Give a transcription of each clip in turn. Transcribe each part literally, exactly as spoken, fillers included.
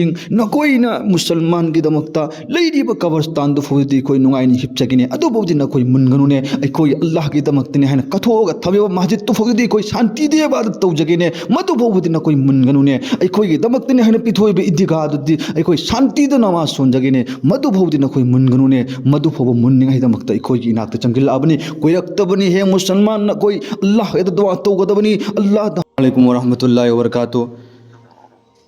ꯅꯈꯣꯏꯅ ꯃꯨꯁꯜꯃꯥꯟꯒꯤꯗꯃꯛꯇ ꯂꯩꯔꯤꯕ ꯀꯕꯔꯁꯇꯥꯟꯗꯨ ꯐꯥꯎꯗꯤ ꯑꯩꯈꯣꯏ ꯅꯨꯡꯉꯥꯏꯅ ꯍꯤꯞꯆꯒꯦꯅꯦ, ꯑꯗꯨꯐꯥꯎꯗꯤ ꯅꯈꯣꯏ ꯃꯨꯟꯒꯅꯨꯅꯦ꯫ ꯑꯩꯈꯣꯏ ꯑꯜꯂꯥꯍꯒꯤꯗꯃꯛꯇꯅꯤ ꯍꯥꯏꯅ ꯀꯠꯊꯣꯛꯑꯒ ꯊꯝꯃꯤꯕ ꯃꯁꯖꯤꯠꯇꯨ ꯐꯥꯎꯗꯤ ꯑꯩꯈꯣꯏ ꯁꯥꯟꯇꯤꯗ ꯏꯕꯥꯗꯠ ꯇꯧꯖꯒꯦꯅꯦ, ꯃꯗꯨ ꯐꯥꯎꯕꯗꯤ ꯅꯈꯣꯏ ꯃꯨꯟꯒꯅꯨꯅꯦ꯫ ꯑꯩꯈꯣꯏꯒꯤꯗꯃꯛꯇꯅꯤ ꯍꯥꯏꯅ ꯄꯤꯊꯣꯛꯏꯕ ꯏꯗꯤꯒꯥꯗꯨꯗꯤ ꯑꯩꯈꯣꯏ ꯁꯥꯟꯇꯤꯗ ꯅꯃꯥꯖ ꯁꯣꯟꯖꯒꯦꯅꯦ, ꯃꯗꯨ ꯐꯥꯎꯗꯤ ꯅꯈꯣꯏ ꯃꯨꯟꯒꯅꯨꯅꯦ꯫ ꯃꯗꯨ ꯐꯥꯎꯕ ꯃꯨꯟꯅꯤꯡꯉꯥꯏꯗꯃꯛꯇ ꯑꯩꯈꯣꯏꯒꯤ ꯏꯅꯥꯛꯇ ꯆꯪꯁꯤꯜꯂꯛꯑꯕꯅꯤ꯫ ꯀꯣꯏꯔꯛꯇꯕꯅꯤ꯫ ꯍꯦ ꯃꯨꯁꯜꯃꯥꯟ, ꯅꯈꯣꯏ ꯑꯜꯂꯥꯍꯗ ꯗꯨꯋꯥ ꯇꯧꯒꯗꯕꯅꯤ꯫ ꯑꯜꯂꯥꯍꯗ ꯑꯂꯩꯀꯨꯝ ꯋꯔꯍꯃꯇꯨꯜꯂꯥꯍꯤ ꯋꯕꯔꯀꯥꯇꯨ꯫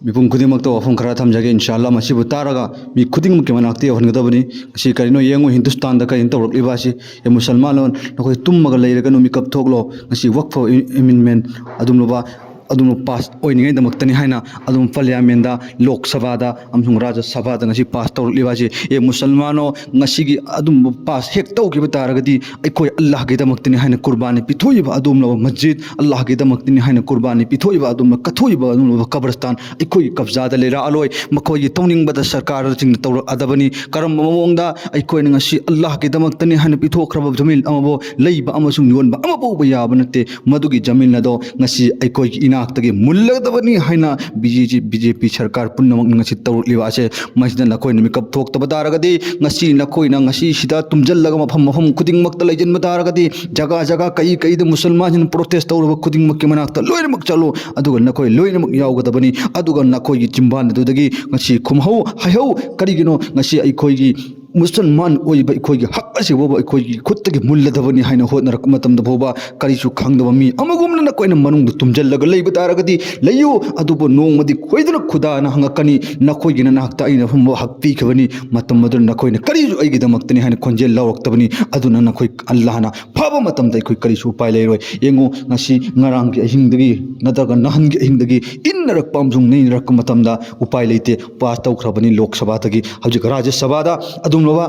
ꯃꯤꯄꯨꯝ ꯈꯨꯗꯤꯡꯃꯛꯇ ꯋꯥꯐꯝ ꯈꯔ ꯊꯝꯖꯒꯦ, ꯏꯟꯁꯥ ꯑꯜꯂꯥ꯫ ꯃꯁꯤꯕꯨ ꯇꯥꯔꯒ ꯃꯤ ꯈꯨꯗꯤꯡꯃꯛꯀꯤ ꯃꯅꯥꯛꯇ ꯌꯧꯍꯟꯒꯗꯕꯅꯤ꯫ ꯉꯁꯤ ꯀꯔꯤꯅꯣ ꯌꯦꯡꯉꯨ, ꯍꯤꯟꯗꯨꯁꯇꯥꯟꯗ ꯀꯔꯤꯅꯣ ꯇꯧꯔꯛꯂꯤꯕ ꯑꯁꯤ? ꯑꯦ ꯃꯨꯁꯜꯃꯥꯟ ꯂꯣꯟ, ꯅꯈꯣꯏ ꯇꯨꯝꯃꯒ ꯂꯩꯔꯒꯅꯨ, ꯃꯤꯀꯞ ꯊꯣꯛꯂꯣ꯫ ꯉꯁꯤ ꯋꯛꯐ ꯑꯦꯃꯦꯟꯃꯦꯟ ꯑꯗꯨꯝꯂꯕ ꯑꯗꯨꯝ ꯄꯥꯁ ꯑꯣꯏꯅꯤꯡꯉꯥꯏꯗꯃꯛꯇꯅꯤ ꯍꯥꯏꯅ ꯑꯗꯨꯝ ꯄꯥꯔꯂꯤꯌꯥꯃꯦꯟꯗ, ꯂꯣꯛ ꯁꯚꯥꯗ ꯑꯃꯁꯨꯡ ꯔꯥꯖ꯭ꯌ ꯁꯚꯥꯗ ꯉꯁꯤ ꯄꯥꯁ ꯇꯧꯔꯛꯂꯤꯕ ꯑꯁꯤ꯫ ꯑꯦ ꯃꯨꯁꯜꯃꯥꯅꯣ, ꯉꯁꯤꯒꯤ ꯑꯗꯨꯝꯕ ꯄꯥꯁ ꯍꯦꯛ ꯇꯧꯈꯤꯕ ꯇꯥꯔꯒꯗꯤ ꯑꯩꯈꯣꯏ ꯑꯜꯂꯥꯍꯒꯤꯗꯃꯛꯇꯅꯤ ꯍꯥꯏꯅ ꯀꯨꯔꯕꯥꯅꯤ ꯄꯤꯊꯣꯛꯏꯕ ꯑꯗꯨꯝꯂꯕ ꯃꯁꯖꯤꯗ, ꯑꯜꯂꯥꯍꯒꯤꯗꯃꯛꯇꯅꯤ ꯍꯥꯏꯅ ꯀꯨꯔꯕꯥꯅꯤ ꯄꯤꯊꯣꯛꯏꯕ ꯑꯗꯨꯝꯂꯕ ꯀꯕꯔꯁꯇꯥꯟ ꯑꯩꯈꯣꯏꯒꯤ ꯀꯕꯖꯥꯗ ꯂꯩꯔꯛꯑꯔꯣꯏ꯫ ꯃꯈꯣꯏꯒꯤ ꯇꯧꯅꯤꯡꯕꯗ ꯁꯔꯀꯥꯔꯁꯤꯡꯅ ꯇꯧꯔꯛꯑꯗꯕꯅꯤ꯫ ꯀꯔꯝꯕ ꯃꯑꯣꯡꯗ ꯑꯩꯈꯣꯏꯅ ꯉꯁꯤ ꯑꯜꯂꯥꯍꯒꯤꯗꯃꯛꯇꯅꯤ ꯍꯥꯏꯅ ꯄꯤꯊꯣꯛꯈ꯭ꯔꯕ ꯖꯃꯤꯟ ꯑꯃꯕꯨ ꯂꯩꯕ ꯑꯃꯁꯨꯡ ꯌꯣꯟꯕ ꯑꯃ ꯐꯥꯎꯕ ꯌꯥꯕ ꯅꯠꯇꯦ꯫ ꯃꯗꯨꯒꯤ ꯖꯃꯤꯟ ꯑꯗꯣ ꯉꯁꯤ ꯑꯩꯈꯣꯏꯒꯤ ꯏꯅꯥꯛꯇꯒꯤ ꯃꯨꯜꯂꯒꯗꯕꯅꯤ ꯍꯥꯏꯅ ꯕꯤ ꯖꯦ ꯄꯤ ꯁꯔꯀꯥꯔ ꯄꯨꯝꯅꯃꯛꯅ ꯉꯁꯤ ꯇꯧꯔꯛꯂꯤꯕ ꯑꯁꯦ꯫ ꯃꯁꯤꯗ ꯅꯈꯣꯏꯅ ꯃꯤꯀꯞ ꯊꯣꯛꯇꯕ ꯇꯥꯔꯒꯗꯤ, ꯉꯁꯤ ꯅꯈꯣꯏꯅ ꯉꯁꯤꯁꯤꯗ ꯇꯨꯝꯖꯜꯂꯒ ꯃꯐꯝ ꯃꯐꯝ ꯈꯨꯗꯤꯡꯃꯛꯇ ꯂꯩꯁꯤꯟꯕ ꯇꯥꯔꯒꯗꯤ, ꯖꯒꯥ ꯖꯒꯥ ꯀꯩ ꯀꯩꯗ ꯃꯨꯁꯜꯃꯥꯟꯁꯤꯡꯅ ꯄ꯭ꯔꯣꯇꯦꯁ ꯇꯧꯔꯕ ꯈꯨꯗꯤꯡꯃꯛꯀꯤ ꯃꯅꯥꯛꯇ ꯂꯣꯏꯅꯃꯛ ꯆꯠꯂꯨ, ꯑꯗꯨꯒ ꯅꯈꯣꯏ ꯂꯣꯏꯅꯃꯛ ꯌꯥꯎꯒꯗꯕꯅꯤ꯫ ꯑꯗꯨꯒ ꯅꯈꯣꯏꯒꯤ ꯆꯤꯝꯕꯥꯟ ꯑꯗꯨꯗꯒꯤ ꯉꯁꯤ ꯈꯨꯝꯍꯧ ꯍꯥꯏꯍꯧ꯫ ꯀꯔꯤꯒꯤꯅꯣ? ꯉꯁꯤ ꯑꯩꯈꯣꯏꯒꯤ ꯃꯨꯁꯜꯃꯥꯟ ꯑꯣꯏꯕ ꯑꯩꯈꯣꯏꯒꯤ ꯍꯛ ꯑꯁꯤ ꯐꯥꯎꯕ ꯑꯩꯈꯣꯏꯒꯤ ꯈꯨꯠꯇꯒꯤ ꯃꯨꯜꯂꯗꯕꯅꯤ ꯍꯥꯏꯅ ꯍꯣꯠꯅꯔꯛꯄ ꯃꯇꯝꯗ ꯐꯥꯎꯕ ꯀꯔꯤꯁꯨ ꯈꯪꯗꯕ ꯃꯤ ꯑꯃꯒꯨꯝꯅ ꯅꯈꯣꯏꯅ ꯃꯅꯨꯡꯗ ꯇꯨꯝꯖꯜꯂꯒ ꯂꯩꯕ ꯇꯥꯔꯒꯗꯤ ꯂꯩꯌꯨ, ꯑꯗꯨꯕꯨ ꯅꯣꯡꯃꯗꯤ ꯈꯣꯏꯗꯅ ꯈꯨꯗꯥꯅ ꯍꯪꯉꯛꯀꯅꯤ, "ꯅꯈꯣꯏꯒꯤ ꯅꯅꯥꯛꯇ ꯑꯩꯅ ꯐꯝꯕ ꯍꯛ ꯄꯤꯈꯤꯕꯅꯤ, ꯃꯇꯝ ꯑꯗꯨꯗ ꯅꯈꯣꯏꯅ ꯀꯔꯤꯁꯨ ꯑꯩꯒꯤꯗꯃꯛꯇꯅꯤ ꯍꯥꯏꯅ ꯈꯣꯟꯖꯦꯜ ꯂꯧꯔꯛꯇꯕꯅꯤ꯫ ꯑꯗꯨꯅ ꯅꯈꯣꯏ ꯑꯜꯂꯥꯍꯅ ꯐꯕ ꯃꯇꯝꯗ ꯑꯩꯈꯣꯏ ꯀꯔꯤꯁꯨ ꯎꯄꯥꯏ ꯂꯩꯔꯣꯏ꯫ ꯌꯦꯡꯉꯨ, ꯉꯁꯤ ꯉꯔꯥꯡꯒꯤ ꯑꯍꯤꯡꯗꯒꯤ ꯅꯠꯇ꯭ꯔꯒ ꯅꯍꯥꯟꯒꯤ ꯑꯍꯤꯡꯗꯒꯤ ꯏꯟꯅꯔꯛꯄ ꯑꯃꯁꯨꯡ ꯅꯩꯅꯔꯛꯄ ꯃꯇꯝꯗ ꯎꯄꯥꯏ ꯂꯩꯇꯦ꯫ ꯄꯥꯁ ꯇꯧꯈ꯭ꯔꯕꯅꯤ ꯂꯣꯛ ꯁꯚꯥꯗꯒꯤ꯫ ꯍꯧꯖꯤꯛ ꯔꯥꯖ꯭ꯌ ꯁꯚꯥꯗ ꯑꯗꯨꯝꯂꯕ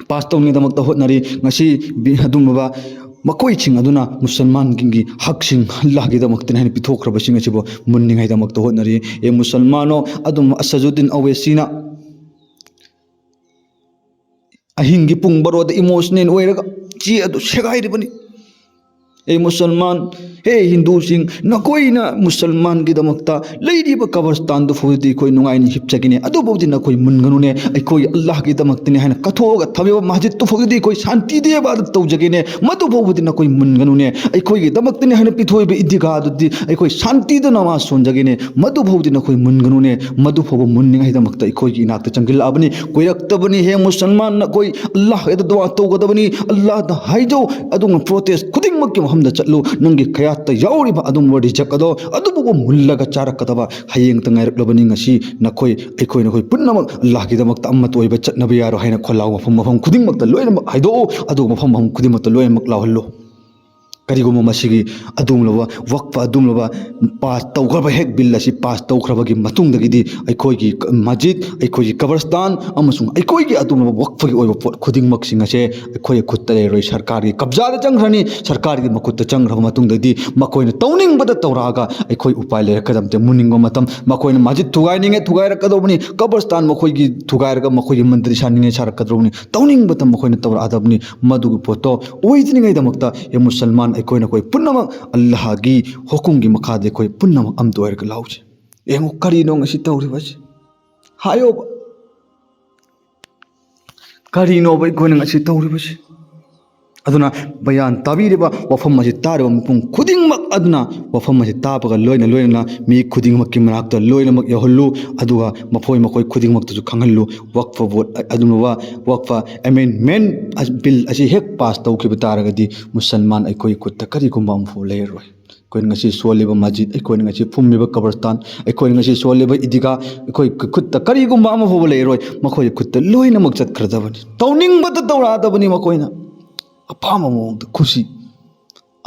ꯄꯥꯁ ꯇꯧꯅꯤꯡꯉꯥꯏꯗꯃꯛꯇ ꯍꯣꯠꯅꯔꯤ꯫ ꯉꯁꯤ ꯕꯤ-, ꯑꯗꯨꯝꯂꯕ ꯃꯈꯣꯏꯁꯤꯡ ꯑꯗꯨꯅ ꯃꯨꯁꯜꯃꯥꯟꯒꯤ ꯍꯛꯁꯤꯡ ꯑꯜꯂꯥꯍꯒꯤꯗꯃꯛꯇꯅꯤ ꯍꯥꯏꯅ ꯄꯤꯊꯣꯛꯈ꯭ꯔꯕꯁꯤꯡ ꯑꯁꯤꯕꯨ ꯃꯨꯟꯅꯤꯡꯉꯥꯏꯗꯃꯛꯇ ꯍꯣꯠꯅꯔꯤ꯫ ꯑꯦ ꯃꯨꯁꯜꯃꯥꯅꯣ, ꯑꯗꯨꯝ ꯑꯁꯗꯨꯗꯤꯟ ꯑꯣꯋꯦꯁꯤꯅ ꯑꯍꯤꯡꯒꯤ ꯄꯨꯡ ꯕꯥꯔꯣꯗ ꯏꯃꯣꯁꯅꯦꯜ ꯑꯣꯏꯔꯒ ꯆꯦ ꯑꯗꯨ ꯁꯦꯒꯥꯏꯔꯤꯕꯅꯤ꯫ ꯑꯩ ꯃꯨꯁꯜꯃꯥꯟ ꯍꯦ ꯍꯤꯟꯗꯨꯁꯤꯡ, ꯅꯈꯣꯏꯅ ꯃꯨꯁꯜꯃꯥꯟꯒꯤꯗꯃꯛꯇ ꯂꯩꯔꯤꯕ ꯀꯕꯔꯁꯇꯥꯟꯗꯨ ꯐꯥꯎꯗꯤ ꯑꯩꯈꯣꯏ ꯅꯨꯡꯉꯥꯏꯅ ꯍꯤꯞꯆꯒꯦꯅꯦ, ꯑꯗꯨꯐꯥꯎꯗꯤ ꯅꯈꯣꯏ ꯃꯨꯟꯒꯅꯨꯅꯦ꯫ ꯑꯩꯈꯣꯏ ꯑꯜꯂꯥꯍꯒꯤꯗꯃꯛꯇꯅꯤ ꯍꯥꯏꯅ ꯀꯠꯊꯣꯛꯑꯒ ꯊꯝꯃꯤꯕ ꯃꯁꯖꯤꯠꯇꯨ ꯐꯥꯎꯗꯤ ꯑꯩꯈꯣꯏ ꯁꯥꯟꯇꯤꯗ ꯏꯕꯥꯗꯠ ꯇꯧꯖꯒꯦꯅꯦ, ꯃꯗꯨ ꯐꯥꯎꯕꯗꯤ ꯅꯈꯣꯏ ꯃꯨꯟꯒꯅꯨꯅꯦ꯫ ꯑꯩꯈꯣꯏꯒꯤꯗꯃꯛꯇꯅꯤ ꯍꯥꯏꯅ ꯄꯤꯊꯣꯛꯏꯕ ꯏꯗꯤꯒꯥꯗꯨꯗꯤ ꯑꯩꯈꯣꯏ ꯁꯥꯟꯇꯤꯗ ꯅꯃꯥꯖ ꯁꯣꯟꯖꯒꯦꯅꯦ, ꯃꯗꯨ ꯐꯥꯎꯗꯤ ꯅꯈꯣꯏ ꯃꯨꯟꯒꯅꯨꯅꯦ꯫ ꯃꯗꯨ ꯐꯥꯎꯕ ꯃꯨꯟꯅꯤꯡꯉꯥꯏꯗꯃꯛꯇ ꯑꯩꯈꯣꯏꯒꯤ ꯏꯅꯥꯛꯇ ꯆꯪꯁꯤꯜꯂꯛꯑꯕꯅꯤ꯫ ꯀꯣꯏꯔꯛꯇꯕꯅꯤ꯫ ꯍꯦ ꯃꯨꯁꯜꯃꯥꯟ, ꯅꯈꯣꯏ ꯑꯜꯂꯥꯍꯗ ꯗꯨꯋꯥ ꯇꯧꯒꯗꯕꯅꯤ, ꯑꯜꯂꯥꯍꯗ ꯍꯥꯏꯖꯧ꯫ ꯑꯗꯨꯒ ꯄ꯭ꯔꯣꯇꯦꯁ ꯈꯨꯗꯤꯡꯃꯛꯀꯤ ꯃꯐꯝꯗ ꯆꯠꯂꯨ꯫ ꯅꯪꯒꯤ ꯈꯌꯥꯠꯇ ꯌꯥꯎꯔꯤꯕ ꯑꯗꯨꯒꯨꯝꯕ ꯔꯤꯖꯛ ꯑꯗꯣ ꯑꯗꯨꯕꯨ ꯃꯨꯜꯂꯒ ꯆꯥꯔꯛꯀꯗꯕ ꯍꯌꯦꯡꯇ ꯉꯥꯏꯔꯛꯂꯕꯅꯤ꯫ ꯉꯁꯤ ꯅꯈꯣꯏ, ꯑꯩꯈꯣꯏ, ꯅꯈꯣꯏ ꯄꯨꯝꯅꯃꯛ ꯑꯜꯂꯥꯍꯒꯤꯗꯃꯛꯇ ꯑꯃꯠꯇ ꯑꯣꯏꯕ ꯆꯠꯅꯕ ꯌꯥꯔꯣꯏ ꯍꯥꯏꯅ ꯈꯣꯜꯂꯥꯎ ꯃꯐꯝ, ꯃꯐꯝ ꯈꯨꯗꯤꯡꯃꯛꯇ ꯂꯣꯏꯅꯃꯛ ꯍꯥꯏꯗꯣꯛꯎ꯫ ꯑꯗꯨꯒ ꯃꯐꯝ, ꯃꯐꯝ ꯈꯨꯗꯤꯡꯃꯛꯇ ꯂꯣꯏꯅꯃꯛ ꯂꯥꯎꯍꯜꯂꯨ꯫ ꯀꯔꯤꯒꯨꯝꯕ ꯃꯁꯤꯒꯤ ꯑꯗꯨꯒꯨꯝꯂꯕ ꯋꯛꯐ, ꯑꯗꯨꯒꯨꯝꯂꯕ ꯄꯥꯁ ꯇꯧꯈ꯭ꯔꯕ, ꯍꯦꯛ ꯕꯤꯜ ꯑꯁꯤ ꯄꯥꯁ ꯇꯧꯈ꯭ꯔꯕꯒꯤ ꯃꯇꯨꯡꯗꯒꯤꯗꯤ ꯑꯩꯈꯣꯏꯒꯤ ꯃꯁꯖꯤꯗ, ꯑꯩꯈꯣꯏꯒꯤ ꯀꯕꯔꯁꯇꯥꯟ ꯑꯃꯁꯨꯡ ꯑꯩꯈꯣꯏꯒꯤ ꯑꯗꯨꯒꯨꯝꯂꯕ ꯋꯛꯐꯒꯤ ꯑꯣꯏꯕ ꯄꯣꯠ ꯈꯨꯗꯤꯡꯃꯛꯁꯤꯡ ꯑꯁꯦ ꯑꯩꯈꯣꯏꯒꯤ ꯈꯨꯠꯇ ꯂꯩꯔꯣꯏ, ꯁꯔꯀꯥꯔꯒꯤ ꯀꯕꯖꯥꯗ ꯆꯪꯈ꯭ꯔꯅꯤ꯫ ꯁꯔꯀꯥꯔꯒꯤ ꯃꯈꯨꯠꯇ ꯆꯪꯈ꯭ꯔꯕ ꯃꯇꯨꯡꯗꯗꯤ ꯃꯈꯣꯏꯅ ꯇꯧꯅꯤꯡꯕꯗ ꯇꯧꯔꯛꯑꯒ ꯑꯩꯈꯣꯏ ꯎꯄꯥꯏ ꯂꯩꯔꯛꯀꯗꯕ ꯅꯠꯇꯦ꯫ ꯃꯨꯅꯤꯡꯕ ꯃꯇꯝ ꯃꯈꯣꯏꯅ ꯃꯁꯖꯤꯗ ꯊꯨꯒꯥꯏꯅꯤꯡꯉꯦ, ꯊꯨꯒꯥꯏꯔꯛꯀꯗꯧꯕꯅꯤ꯫ ꯀꯕꯔꯁꯇꯥꯟ ꯃꯈꯣꯏꯒꯤ ꯊꯨꯒꯥꯏꯔꯒ ꯃꯈꯣꯏꯒꯤ ꯃꯟꯗꯤꯔ ꯁꯥꯅꯤꯡꯉꯦ, ꯁꯥꯔꯛꯀꯗꯧꯕꯅꯤ꯫ ꯇꯧꯅꯤꯡꯕꯇ ꯃꯈꯣꯏꯅ ꯇꯧꯔꯛꯑꯗꯕꯅꯤ꯫ ꯃꯗꯨꯒꯤ ꯄꯣꯠꯇꯣ ꯑꯣꯏꯗꯅꯤꯡꯉꯥꯏꯗꯃꯛꯇ, ꯍꯦ ꯃꯨꯁꯜꯃꯥꯟ, ꯑꯩꯈꯣꯏ ꯅꯈꯣꯏ ꯄꯨꯝꯅꯃꯛ ꯑꯜꯂꯥꯍꯒꯤ ꯍꯨꯀꯨꯝꯒꯤ ꯃꯈꯥꯗ ꯑꯩꯈꯣꯏ ꯄꯨꯝꯅꯃꯛ ꯑꯝꯇ ꯑꯣꯏꯔꯒ ꯂꯥꯎꯁꯤ꯫ ꯌꯦꯡꯉꯨ, ꯀꯔꯤꯅꯣ ꯉꯁꯤ ꯇꯧꯔꯤꯕꯁꯤ? ꯍꯥꯏꯌꯣꯕ, ꯀꯔꯤꯅꯣꯕ ꯑꯩꯈꯣꯏꯅ ꯉꯁꯤ ꯇꯧꯔꯤꯕꯁꯤ? ꯑꯗꯨꯅ ꯕꯌꯥꯟ ꯇꯥꯕꯤꯔꯤꯕ, ꯋꯥꯐꯝ ꯑꯁꯤ ꯇꯥꯔꯤꯕ ꯃꯤꯄꯨꯝ ꯈꯨꯗꯤꯡꯃꯛ ꯑꯗꯨꯅ ꯋꯥꯐꯝ ꯑꯁꯤ ꯇꯥꯕꯒ ꯂꯣꯏꯅ ꯂꯣꯏꯅꯅ ꯃꯤ ꯈꯨꯗꯤꯡꯃꯛꯀꯤ ꯃꯅꯥꯛꯇ ꯂꯣꯏꯅꯃꯛ ꯌꯧꯍꯜꯂꯨ꯫ ꯑꯗꯨꯒ ꯃꯈꯣꯏ, ꯃꯈꯣꯏ ꯈꯨꯗꯤꯡꯃꯛꯇꯁꯨ ꯈꯪꯍꯜꯂꯨ꯫ ꯋꯛꯐ ꯕꯣꯔꯗ, ꯑꯗꯨꯒꯨꯝꯂꯕ ꯋꯛꯐ ꯑꯦꯃꯦꯟꯃꯦꯟ ꯕꯤꯜ ꯑꯁꯤ ꯍꯦꯛ ꯄꯥꯁ ꯇꯧꯈꯤꯕ ꯇꯥꯔꯒꯗꯤ ꯃꯨꯁꯜꯃꯥꯟ ꯑꯩꯈꯣꯏꯒꯤ ꯈꯨꯠꯇ ꯀꯔꯤꯒꯨꯝꯕ ꯑꯃꯐꯥꯎ ꯂꯩꯔꯔꯣꯏ꯫ ꯑꯩꯈꯣꯏꯅ ꯉꯁꯤ ꯁꯣꯜꯂꯤꯕ ꯃꯁꯖꯤꯗ, ꯑꯩꯈꯣꯏꯅ ꯉꯁꯤ ꯐꯨꯝꯂꯤꯕ ꯀꯕꯔꯁꯇꯥꯟ, ꯑꯩꯈꯣꯏꯅ ꯉꯁꯤ ꯁꯣꯜꯂꯤꯕ ꯏꯗꯤꯒꯥ, ꯑꯩꯈꯣꯏ ꯈꯨꯠꯇ ꯀꯔꯤꯒꯨꯝꯕ ꯑꯃ ꯐꯥꯎꯕ ꯂꯩꯔꯣꯏ꯫ ꯃꯈꯣꯏꯒꯤ ꯈꯨꯠꯇ ꯂꯣꯏꯅꯃꯛ ꯆꯠꯈ꯭ꯔꯗꯕꯅꯤ꯫ ꯇꯧꯅꯤꯡꯕꯇ ꯇꯧꯔꯛꯑꯗꯕꯅꯤ ꯃꯈꯣꯏꯅ꯫ ꯑꯄꯥꯝꯕ ꯃꯑꯣꯡꯗ ꯈꯨꯁꯤ꯫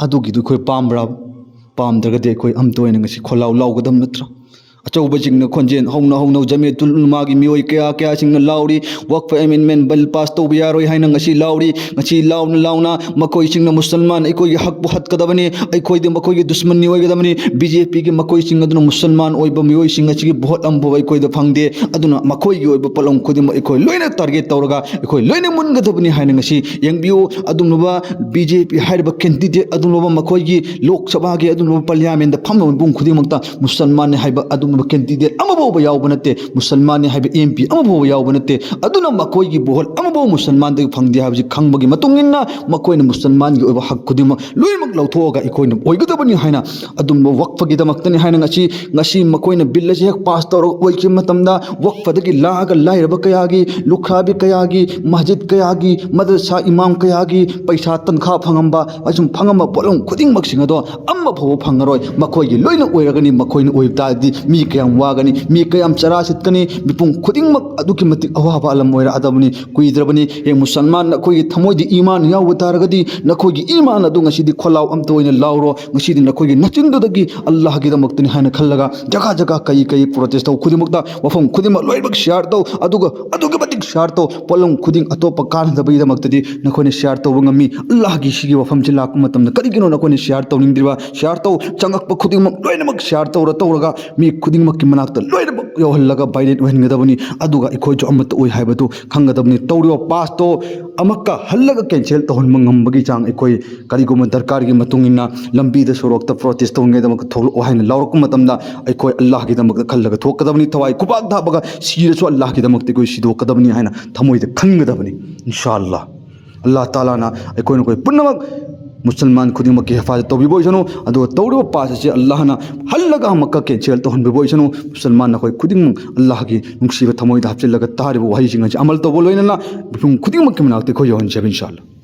ꯑꯗꯨꯒꯤꯗꯨ ꯑꯩꯈꯣꯏ ꯄꯥꯝꯕ꯭ꯔꯥ? ꯄꯥꯝꯗ꯭ꯔꯒꯗꯤ ꯑꯩꯈꯣꯏ ꯑꯝꯇ ꯑꯣꯏꯅ ꯉꯁꯤ ꯈꯣꯜꯂꯥꯎ ꯂꯥꯎꯒꯗꯕ ꯅꯠꯇ꯭ꯔꯥ? ꯑꯆꯧꯕꯁꯤꯡꯅ ꯈꯣꯟꯖꯦꯜ ꯍꯧꯅ ꯍꯧꯅ, ꯖꯃꯤꯌꯥꯇꯨꯜ ꯎꯂꯃꯥꯒꯤ ꯃꯤꯑꯣꯏ ꯀꯌꯥ ꯀꯌꯥꯁꯤꯡꯅ ꯂꯥꯎꯔꯤ, ꯋꯛꯐ ꯑꯦꯃꯦꯟꯗꯃꯦꯟ ꯕꯤꯜ ꯄꯥꯁ ꯇꯧꯕ ꯌꯥꯔꯣꯏ ꯍꯥꯏꯅ ꯉꯁꯤ ꯂꯥꯎꯔꯤ꯫ ꯉꯁꯤ ꯂꯥꯎꯅ ꯂꯥꯎꯅ ꯃꯈꯣꯏꯁꯤꯡꯅ ꯃꯨꯁꯜꯃꯥꯟ ꯑꯩꯈꯣꯏꯒꯤ ꯍꯛꯄꯨ ꯍꯠꯀꯗꯕꯅꯤ, ꯑꯩꯈꯣꯏꯗꯤ ꯃꯈꯣꯏꯒꯤ ꯗꯨꯁꯃꯟꯅꯤ ꯑꯣꯏꯒꯗꯕꯅꯤ꯫ ꯕꯤ ꯖꯦ ꯄꯤꯒꯤ ꯃꯈꯣꯏꯁꯤꯡ ꯑꯗꯨꯅ ꯃꯨꯁꯜꯃꯥꯟ ꯑꯣꯏꯕ ꯃꯤꯑꯣꯏꯁꯤꯡ ꯑꯁꯤꯒꯤ ꯚꯣꯠ ꯑꯃꯐꯥꯎ ꯑꯩꯈꯣꯏꯗ ꯐꯪꯗꯦ꯫ ꯑꯗꯨꯅ ꯃꯈꯣꯏꯒꯤ ꯑꯣꯏꯕ ꯄꯣꯠꯂꯝ ꯈꯨꯗꯤꯡꯃꯛ ꯑꯩꯈꯣꯏ ꯂꯣꯏꯅ ꯇꯥꯔꯒꯦꯠ ꯇꯧꯔꯒ ꯑꯩꯈꯣꯏ ꯂꯣꯏꯅ ꯃꯨꯟꯒꯗꯕꯅꯤ ꯍꯥꯏꯅ ꯉꯁꯤ ꯌꯦꯡꯕꯤꯌꯨ꯫ ꯑꯗꯨꯒꯨꯝꯂꯕ ꯕꯤ ꯖꯦ ꯄꯤ ꯍꯥꯏꯔꯤꯕ ꯀꯦꯟꯗꯤꯗꯦꯠ, ꯑꯗꯨꯒꯨꯝꯂꯕ ꯃꯈꯣꯏꯒꯤ ꯂꯣꯛ ꯁꯚꯥꯒꯤ ꯑꯗꯨꯒꯨꯝꯂꯕ ꯄꯥꯔꯂꯤꯌꯥꯃꯦꯟꯗ ꯐꯝꯂꯕ ꯃꯤꯄꯨꯝ ꯈꯨꯗꯤꯡꯃꯛꯇ ꯃꯨꯁꯜꯃꯥꯟꯅꯤ ꯍꯥꯏꯕ ꯑꯗꯨꯒꯨꯝꯂꯕ ꯀꯦꯟꯗꯤꯗꯦꯠ ꯑꯃꯐꯥꯎꯕ ꯌꯥꯎꯕ ꯅꯠꯇꯦ, ꯃꯨꯁꯜꯃꯥꯟꯅꯤ ꯍꯥꯏꯕ ꯑꯦꯝ ꯄꯤ ꯑꯃꯐꯥꯎꯕ ꯌꯥꯎꯕ ꯅꯠꯇꯦ꯫ ꯑꯗꯨꯅ ꯃꯈꯣꯏꯒꯤ ꯚꯣꯠ ꯑꯃꯐꯥꯎ ꯃꯨꯁꯜꯃꯥꯟꯗꯒꯤ ꯐꯪꯗꯦ ꯍꯥꯏꯕꯁꯤ ꯈꯪꯕꯒꯤ ꯃꯇꯨꯡ ꯏꯟꯅ ꯃꯈꯣꯏꯅ ꯃꯨꯁꯜꯃꯥꯟꯒꯤ ꯑꯣꯏꯕ ꯍꯛ ꯈꯨꯗꯤꯡꯃꯛ ꯂꯣꯏꯅꯃꯛ ꯂꯧꯊꯣꯛꯑꯒ ꯑꯩꯈꯣꯏꯅ ꯑꯣꯏꯒꯗꯕꯅꯤ ꯍꯥꯏꯅ ꯑꯗꯨꯝꯕ ꯋꯛꯐꯒꯤꯗꯃꯛꯇꯅꯤ ꯍꯥꯏꯅ ꯉꯁꯤ, ꯉꯁꯤ ꯃꯈꯣꯏꯅ ꯕꯤꯜ ꯑꯁꯤ ꯍꯦꯛ ꯄꯥꯁ ꯇꯧꯔꯒ ꯑꯣꯏꯈꯤꯕ ꯃꯇꯝꯗ ꯋꯛꯐꯗꯒꯤ ꯂꯥꯛꯑꯒ ꯂꯥꯏꯔꯕ ꯀꯌꯥꯒꯤ, ꯂꯨꯈ꯭ꯔꯥꯕꯤ ꯀꯌꯥꯒꯤ, ꯃꯁꯖꯤꯗ ꯀꯌꯥꯒꯤ, ꯃꯗꯔꯁꯥ ꯏꯃꯥꯝ ꯀꯌꯥꯒꯤ ꯄꯩꯁꯥ ꯇꯟꯈꯥ ꯐꯪꯉꯝꯕ, ꯑꯁꯨꯝ ꯐꯪꯉꯝꯕ ꯄꯣꯠꯂꯝ ꯈꯨꯗꯤꯡꯃꯛꯁꯤꯡ ꯑꯗꯣ ꯑꯃꯐꯥꯎꯕ ꯐꯪꯉꯔꯣꯏ꯫ ꯃꯈꯣꯏꯒꯤ ꯂꯣꯏꯅ ꯑꯣꯏꯔꯒꯅꯤ꯫ ꯃꯈꯣꯏꯅ ꯑꯣꯏꯕ ꯇꯥꯔꯗꯤ ꯃꯤ ꯀꯌꯥꯝ ꯋꯥꯒꯅꯤ, ꯃꯤ ꯀꯌꯥꯝ ꯆꯔꯥ ꯁꯤꯠꯀꯅꯤ, ꯃꯤꯄꯨꯝ ꯈꯨꯗꯤꯡꯃꯛ ꯑꯗꯨꯛꯀꯤ ꯃꯇꯤꯛ ꯑꯋꯥꯕ ꯑꯂꯝ ꯑꯣꯏꯔꯛꯑꯗꯕꯅꯤ꯫ ꯀꯨꯏꯗ꯭ꯔꯕꯅꯤ꯫ ꯍꯌꯦꯡ ꯃꯨꯁꯜꯃꯥꯟ ꯅꯈꯣꯏꯒꯤ ꯊꯃꯣꯏꯗ ꯏꯃꯥꯟ ꯌꯥꯎꯕ ꯇꯥꯔꯒꯗꯤ ꯅꯈꯣꯏꯒꯤ ꯏꯃꯥꯟ ꯑꯗꯨ ꯉꯁꯤꯗꯤ ꯈꯣꯜꯂꯥꯎ ꯑꯝꯇ ꯑꯣꯏꯅ ꯂꯥꯎꯔꯣ꯫ ꯉꯁꯤꯗꯤ ꯅꯈꯣꯏꯒꯤ ꯅꯆꯤꯟꯗꯨꯗꯒꯤ ꯑꯜꯂꯥꯍꯒꯤꯗꯃꯛꯇꯅꯤ ꯍꯥꯏꯅ ꯈꯜꯂꯒ ꯖꯒꯥ ꯖꯒꯥ ꯀꯩ ꯀꯩ ꯄ꯭ꯔꯣꯇꯦꯁ ꯇꯧꯕ ꯈꯨꯗꯤꯡꯃꯛꯇ ꯃꯐꯝ ꯈꯨꯗꯤꯡꯃꯛ ꯂꯣꯏꯅꯃꯛ ꯁꯤꯌꯥꯔ ꯇꯧ꯫ ꯑꯗꯨꯒ ꯑꯗꯨꯛꯀꯤ ꯃꯇꯤꯛ ꯁꯤꯌꯥꯔ ꯇꯧ꯫ ꯄꯣꯠꯂꯝ ꯈꯨꯗꯤꯡ ꯑꯇꯣꯞꯄ ꯀꯥꯟꯅꯗꯕꯒꯤꯗꯃꯛꯇꯗꯤ ꯅꯈꯣꯏꯅ ꯁꯤꯌꯥꯔ ꯇꯧꯕ ꯉꯝꯃꯤ꯫ ꯑꯜꯂꯥꯍꯒꯤ ꯁꯤꯒꯤ ꯋꯥꯐꯝꯁꯤ ꯂꯥꯛꯄ ꯃꯇꯝꯗ ꯀꯔꯤꯒꯤꯅꯣ ꯅꯈꯣꯏꯅ ꯁꯤꯌꯥꯔ ꯇꯧꯅꯤꯡꯗ꯭ꯔꯤꯕ? ꯁꯤꯌꯥꯔ ꯇꯧ꯫ ꯆꯪꯉꯛꯄ ꯈꯨꯗꯤꯡꯃꯛ ꯂꯣꯏꯅꯃꯛ ꯁꯤꯌꯥꯔ ꯇꯧꯔ ꯇꯧꯔꯒ ꯃꯤ ꯈꯨꯗꯤꯡꯃꯛꯀꯤ ꯃꯅꯥꯛꯇ ꯂꯣꯏꯅꯃꯛ ꯌꯧꯍꯜꯂꯒ ꯚꯥꯏꯔꯦꯜ ꯑꯣꯏꯍꯟꯒꯗꯕꯅꯤ꯫ ꯑꯗꯨꯒ ꯑꯩꯈꯣꯏꯁꯨ ꯑꯃꯠꯇ ꯑꯣꯏ ꯍꯥꯏꯕꯗꯨ ꯈꯪꯒꯗꯕꯅꯤ꯫ ꯇꯧꯔꯤꯕ ꯄꯥꯁꯇꯣ ꯑꯃꯨꯛꯀ ꯍꯜꯂꯒ ꯀꯦꯟꯁꯦꯜ ꯇꯧꯍꯟꯕ ꯉꯝꯕꯒꯤ ꯆꯥꯡ ꯑꯩꯈꯣꯏ ꯀꯔꯤꯒꯨꯝꯕ ꯗꯔꯀꯥꯔꯒꯤ ꯃꯇꯨꯡ ꯏꯟꯅ ꯂꯝꯕꯤꯗ ꯁꯣꯔꯣꯛꯇ ꯄ꯭ꯔꯣꯇꯦꯁ ꯇꯧꯅꯤꯡꯉꯥꯏꯗꯃꯛꯇ ꯊꯣꯛꯂꯛꯑꯣ ꯍꯥꯏꯅ ꯂꯥꯎꯔꯛꯄ ꯃꯇꯝꯗ ꯑꯩꯈꯣꯏ ꯑꯜꯂꯥꯍꯒꯤꯗꯃꯛꯇ ꯈꯜꯂꯒ ꯊꯣꯛꯀꯗꯕꯅꯤ꯫ ꯊꯋꯥꯏ ꯈꯨꯕꯥꯛ ꯊꯥꯕꯒ ꯁꯤꯔꯁꯨ ꯑꯜꯂꯥꯍꯒꯤꯗꯃꯛꯇ ꯑꯩꯈꯣꯏ ꯁꯤꯗꯣꯛꯀꯗꯕꯅꯤ ꯍꯥꯏꯅ ꯊꯃꯣꯏꯗ ꯈꯟꯒꯗꯕꯅꯤ꯫ ꯏꯟꯁꯥ ꯑꯜꯂꯥ, ꯑꯜꯂꯥꯍ ꯇꯥꯂꯥꯅ ꯑꯩꯈꯣꯏ ꯅꯈꯣꯏ ꯄꯨꯝꯅꯃꯛ ꯃꯨꯁꯜꯃꯥꯟ ꯈꯨꯗꯤꯡꯃꯛꯀꯤ ꯍꯤꯐꯥꯖꯠ ꯇꯧꯕꯤꯕ ꯑꯣꯏꯁꯅꯨ꯫ ꯑꯗꯨꯒ ꯇꯧꯔꯤꯕ ꯄꯥꯁ ꯑꯁꯤ ꯑꯜꯂꯥꯍꯅ ꯍꯜꯂꯒ ꯑꯃꯨꯛꯀ ꯀꯦꯟꯁꯦꯜ ꯇꯧꯍꯟꯕꯤꯕ ꯑꯣꯏꯁꯅꯨ꯫ ꯃꯨꯁꯜꯃꯥꯟ ꯅꯈꯣꯏ ꯈꯨꯗꯤꯡꯃꯛ ꯑꯜꯂꯥꯍꯒꯤ ꯅꯨꯡꯁꯤꯕ ꯊꯃꯣꯏꯗ ꯍꯥꯞꯆꯤꯜꯂꯒ ꯇꯥꯔꯤꯕ ꯋꯥꯍꯩꯁꯤꯡ ꯑꯁꯤ ꯑꯃꯜ ꯇꯧꯕ ꯂꯣꯏꯅꯅ ꯃꯤꯄꯨꯝ ꯈꯨꯗꯤꯡꯃꯛꯀꯤ ꯃꯅꯥꯛꯇ ꯑꯩꯈꯣꯏ ꯌꯧꯍꯟꯖꯕ ꯏꯟꯁꯥ ꯑꯜꯂꯥꯍ꯫